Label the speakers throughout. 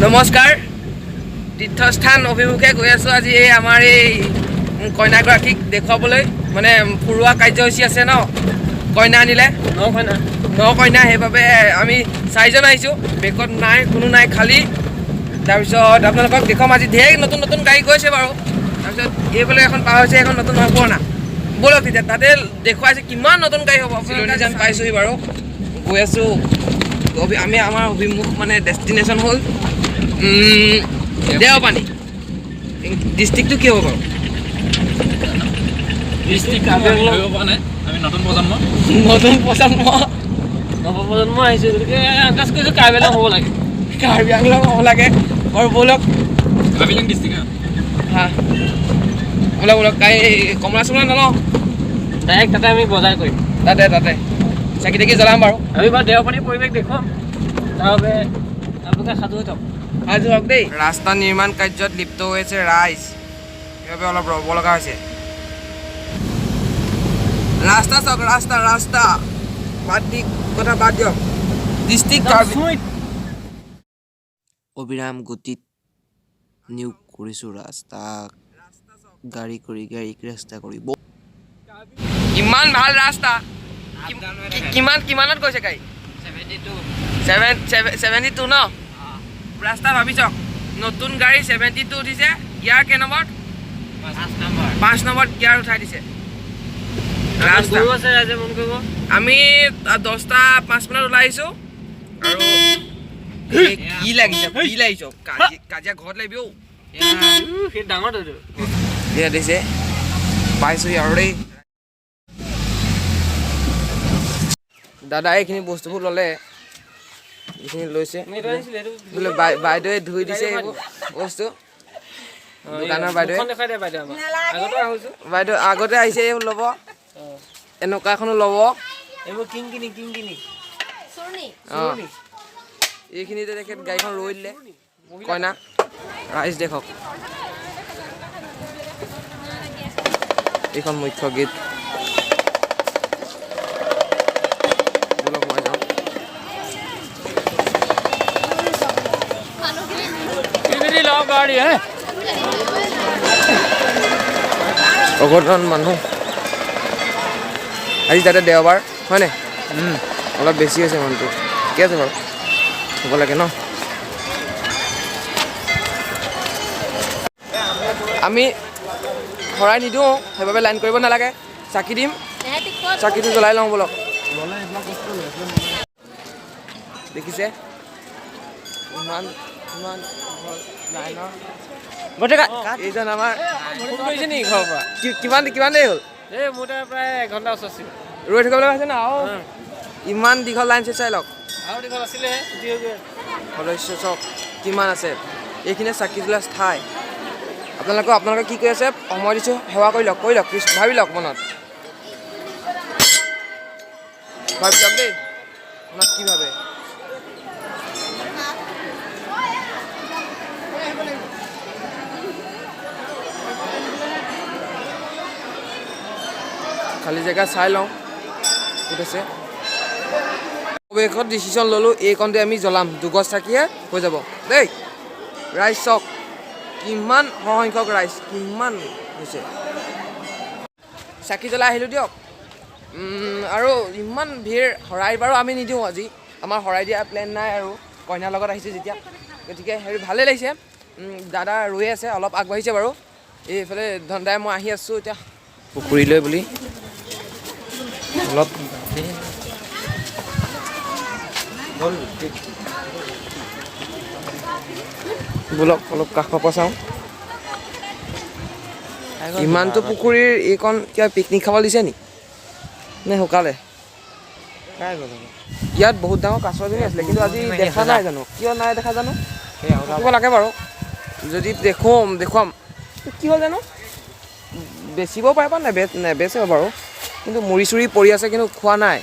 Speaker 1: নমস্কাৰ। তীৰ্থস্থান অভিমুখে গৈ আছোঁ আজি। এই আমাৰ এই কইনাগৰাকীক দেখুৱাবলৈ, মানে ফুৰোৱা কাৰ্যসূচী আছে ন, কইনা আনিলে।
Speaker 2: ন কইনা।
Speaker 1: ন কইনা। সেইবাবে আমি চাৰিজন আহিছোঁ, বেকত নাই, কোনো নাই, খালী। তাৰপিছত আপোনালোকক দেখুৱাম, আজি ঢেৰ নতুন নতুন গাড়ী গৈছে বাৰু। তাৰপিছত এইফালে এখন পাৰ হৈছে, এখন নতুন নহয়, পুৰণা। ব'লক তেতিয়া তাতে দেখুৱাইছে কিমান নতুন গাড়ী হ'ব। চিলনীজান পাইছোঁহি বাৰু, গৈ আছোঁ। আমি আমাৰ অভিমুখ মানে ডেষ্টিনেশ্যন হ'ল দেওপানী। ডিষ্ট্ৰিক্টটো কি হ'ব বাৰু?
Speaker 2: ডিষ্ট্ৰিক্ট
Speaker 3: ধৰিব পৰা নাই, আমি নতুন প্ৰজন্ম।
Speaker 1: নতুন প্ৰজন্ম।
Speaker 2: নৱপ্ৰজন্ম আহিছে, গতিকে আন্দাজ কৰিছোঁ কাৰ্বি আংলং হ'ব লাগে।
Speaker 1: কাৰ্বি আংলং হ'ব লাগে বাৰু। ব'লক।
Speaker 3: কাৰ্বি আংলং ডিষ্ট্ৰিক্ট।
Speaker 1: হা, ব'লক ব'লক। এই কমলা চমলা নলওঁ।
Speaker 2: ডাইৰেক্ট তাতে আমি বজাৰ কৰিম।
Speaker 1: তাতে তাতে চাকি তাকি জ্বলাম বাৰু।
Speaker 2: আমি বাৰু দেওপানীৰ পৰিৱেশ দেখুৱাম, তাৰ বাবে আপোনালোকে সাজু হৈ থাকক।
Speaker 1: সাজু হওক দেই। ৰাস্তা নিৰ্মাণ কাৰ্যত লিপ্ত হৈ আছে ৰাইজ, সেইবাবে অলপ ৰ'ব লগা হৈছে। ৰাস্তা চাওক, ৰাস্তা ৰাস্তা বাদ দি কথা বাদ দিয়ক। ডিষ্ট্ৰিক্ট কাৰ্বি। অবিৰাম গতিত নিয়োগ কৰিছোঁ ৰাস্তা, গাড়ী কৰি গাড়ী ৰাস্তা কৰি। ইমান ভাল ৰাস্তা। কিমান কিমানত গৈছে গাড়ী?
Speaker 2: 72।
Speaker 1: 72 ন ৰাস্তা? ভাবি চাওক, নতুন গাড়ী 72 উঠিছে। গিয়াৰ কেই নম্বৰত?
Speaker 2: 5 নম্বৰ।
Speaker 1: 5 নম্বৰত গিয়াৰ উঠাই দিছে ৰাস্তা।
Speaker 2: গৰু আছে, ৰাইজে মন কৰিব।
Speaker 1: আমি 10টা 5 মানত ওলাই আহিছোঁ। আৰু এই কি লাগিছে, কি লাগিছে, কাজিয়া ঘৰত লাগিব অ'।
Speaker 2: সেই ডাঙৰটো এইটো।
Speaker 1: এয়া দিছে, পাইছোহি আৰু দেই। দাদা এইখিনি বস্তুবোৰ ল'লে, এইখিনি লৈছে।
Speaker 2: এইটো আনিছিলে, এইটো।
Speaker 1: বোলে বাইদেৱে ধুই দিছে এইবোৰ বস্তু, দোকানৰ বাইদেৱে।
Speaker 2: মুখখন দেখুৱাই দে বাইদেউ আমাৰ। আগতে আহিছোঁ।
Speaker 1: বাইদেউ আগতে আহিছে, এইবোৰ ল'ব, এনেকুৱা এখনো ল'ব।
Speaker 2: এইবোৰ কিংকিনি কিংকিনি।
Speaker 1: অঁ, এইখিনিতে তেখেত গাড়ীখন ৰৈ দিলে। কইনা ৰাইজ দেখক, এইখন মুখ্য গেট। ব'লক সোমাই যাওঁ।
Speaker 2: গাড়ী হে।
Speaker 1: অঘটন মানুহ আজি, তাতে দেওবাৰ হয়নে? অলপ বেছি হৈছে মানুহটো। ঠিকে আছে বাৰু, হ'ব লাগে ন। আমি শৰাই নিদিওঁ, সেইবাবে লাইন কৰিব নালাগে। চাকি দিম, চাকিটো জ্বলাই লওঁ ব'লক। দেখিছে ইমান ইমান লাইনৰ এইজন আমাৰ
Speaker 2: ফোন কৰিছে নেকি ঘৰৰ পৰা?
Speaker 1: কিমান কিমান দেৰি হ'ল?
Speaker 2: এই মোৰ তাৰ প্ৰায় এঘণ্টা ওচৰত আছিল।
Speaker 1: ৰৈ থাকিবলৈ হৈছে ন আৰু ইমান দীঘল লাইন চাই লওক।
Speaker 2: আৰু দীঘল আছিলেহে, ছুটি হৈ গ'ল।
Speaker 1: সদস্য চাওক কিমান আছে। এইখিনিয়ে চাকি জ্বলোৱা ঠাই। আপোনালোকে আপোনালোকে কি কৰি আছে? সময় দিছোঁ, সেৱা কৰি লওক, কৰি লওক। ভাবি লওক, মনত ভাবি লওক দেই, মনত কি ভাবে। খালী জেগা চাই লওঁ ক'ত আছে। অৱশেষত ডিচিশ্যন ল'লোঁ, এইকণতে আমি জ্বলাম, দুগজ চাকিয়ে হৈ যাব দেই। ৰাইজ চাওক কিমান সৰহসংখ্যক ৰাইজ কিমান হৈছে। চাকি জ্বলাই আহিলোঁ দিয়ক। আৰু ইমান ভিৰ, শৰাই বাৰু আমি নিদিওঁ আজি, আমাৰ শৰাই দিয়া প্লেন নাই আৰু কইনাৰ লগত আহিছোঁ যেতিয়া, গতিকে হেৰি ভালেই লাগিছে। দাদা ৰৈ আছে, অলপ আগবাঢ়িছে বাৰু। এইফালে ধনদাই মই আহি আছোঁ এতিয়া পুখুৰীলৈ বুলি। অলপ ব'লক, অলপ কাষৰ পৰা চাওঁ। ইমানটো পুখুৰীৰ এইকণ কিবা পিকনিক খাবলৈ দিছে নি নে শুকালে? ইয়াত বহুত ডাঙৰ কাছ এজনী আছিলে, কিন্তু আজি দেখা নাই জানো কিয় নাই দেখা জানো। থাকিব লাগে বাৰু, যদি দেখোঁ দেখুৱাম। কি হ'ল জানো, বেচিব পাৰিব নেবেচে বাৰু, কিন্তু মুড়ি চুৰি পৰি আছে, কিন্তু খোৱা নাই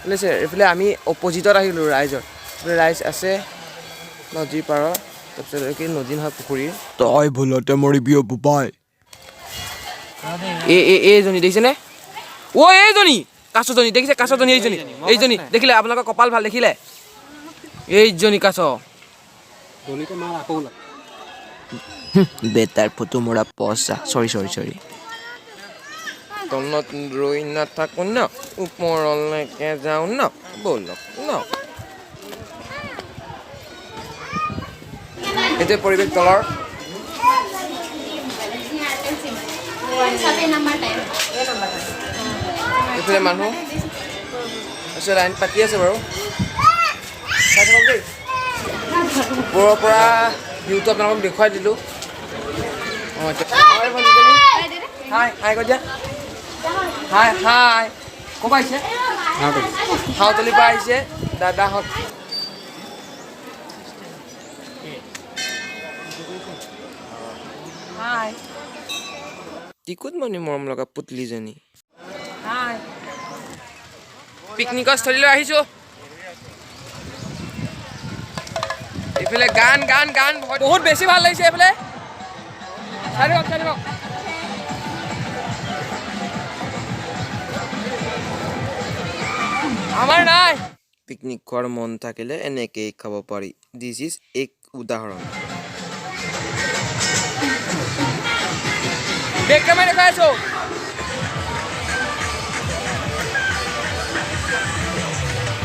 Speaker 1: বুজিছে। এইফালে আমি অপজিটত আহিলোঁ ৰাইজৰ, এইফালে ৰাইজ আছে নদীৰ পাৰৰ। তাৰপিছত কি নদী নহয় পুখুৰীৰ।
Speaker 4: তই ভুলতে মৰিবি অ' বোপাই।
Speaker 1: এই এই এইজনী দেখিছেনে? অ' এইজনী কাছজনী দেখিছে? কাছজনী এইজনী, এইজনী দেখিলে? আপোনালোকৰ কপাল ভাল দেখিলে, এইজনী কাছ।
Speaker 2: দলিতে মাৰ আকৌ ওলায়।
Speaker 4: বেটাৰ ফটো মৰা পচা, চৰি চৰি চৰি।
Speaker 1: তলত ৰৈ নাথাকো ন, ওপৰলৈকে যাওঁ ন, ব'লক ন। এইটোৱে পৰিৱেশ তলৰ। এইফালে মানুহ তাৰপিছত লাইন পাতি আছে বাৰু, চাই থাকক দেই। ওপৰৰ পৰা ভিউটো আপোনালোকক দেখুৱাই দিলোঁ। অঁ, হাই হাই কৈ দিয়া, হাই হাই। ক'ৰ পৰা আহিছে? হাওতলিৰ পৰা আহিছে দাদাহঁত। হাই, টিকুটমণি মৰম লগা পুতলিজনী। হাই, পিকনিকৰ স্থলীলৈ আহিছোঁ। এইফালে গান গান গান, বহুত বেছি ভাল লাগিছে এইফালে। চাই থাকক, চাই থাকক। আমাৰ নাই।
Speaker 4: পিকনিক খোৱাৰ মন থাকিলে এনেকেই খাব পাৰি, this is এক উদাহৰণ।
Speaker 1: বেক কেমেৰা দেখুৱাই আছো।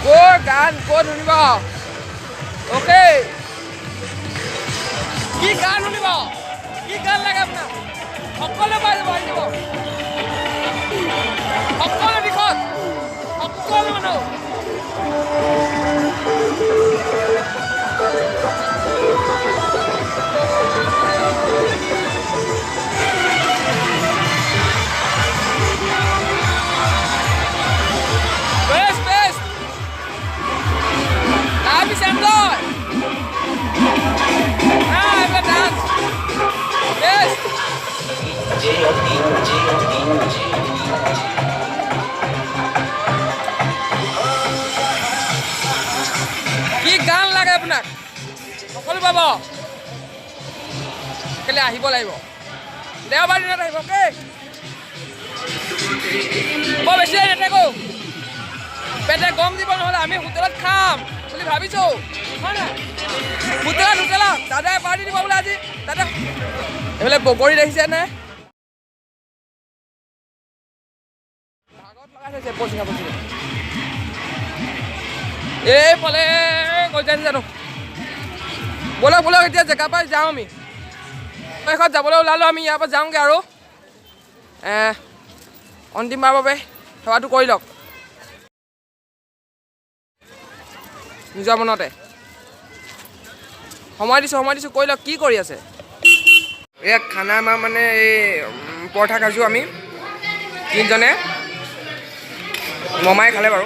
Speaker 1: ক'ৰ গান ক'ত শুনিব? অ'কে, কি গান শুনিব? কি গান লাগে আপোনাক? সকলো পাই যাব, আহি যাব সকলো দিশত, সকলো মানুহ। Best, best. Life is enjoy. Ah, dance. Best. কি গান লাগে আপোনাক? সকলো পাব। কেলে আহিব লাগিব, দেওবাৰ দিনত আহিব। অ'কে, বৰ বেছি দেৰি নাথাকো, পেটে গম দিব, নহ'লে আমি হোটেলত খাম বুলি ভাবিছোঁ, হয় নাই? হোটেলত, হোটেলত দাদাই পাৰ্টি দিব বোলে আজি দাদা। এইফালে বগৰী দেখিছে নে? ভাগত লগাই থৈছে পচিঙা পচিঙা। এইফালে গৈ যাই জানো। ব'লক ব'লক, এতিয়া জেগাৰ পৰা যাওঁ আমি। শেষত যাবলৈ ওলালোঁ আমি, ইয়াৰ পৰা যাওঁগৈ আৰু। অন্তিমবাৰৰ বাবে সেৱাটো কৰি লওক নিজৰ মনতে। সময় দিছোঁ, সময় দিছোঁ, কৰি লওক। কি কৰি আছে? এয়া খানা আমাৰ মানে এই পৰঠা খাইছোঁ আমি তিনিজনে, মমাই খালে বাৰু।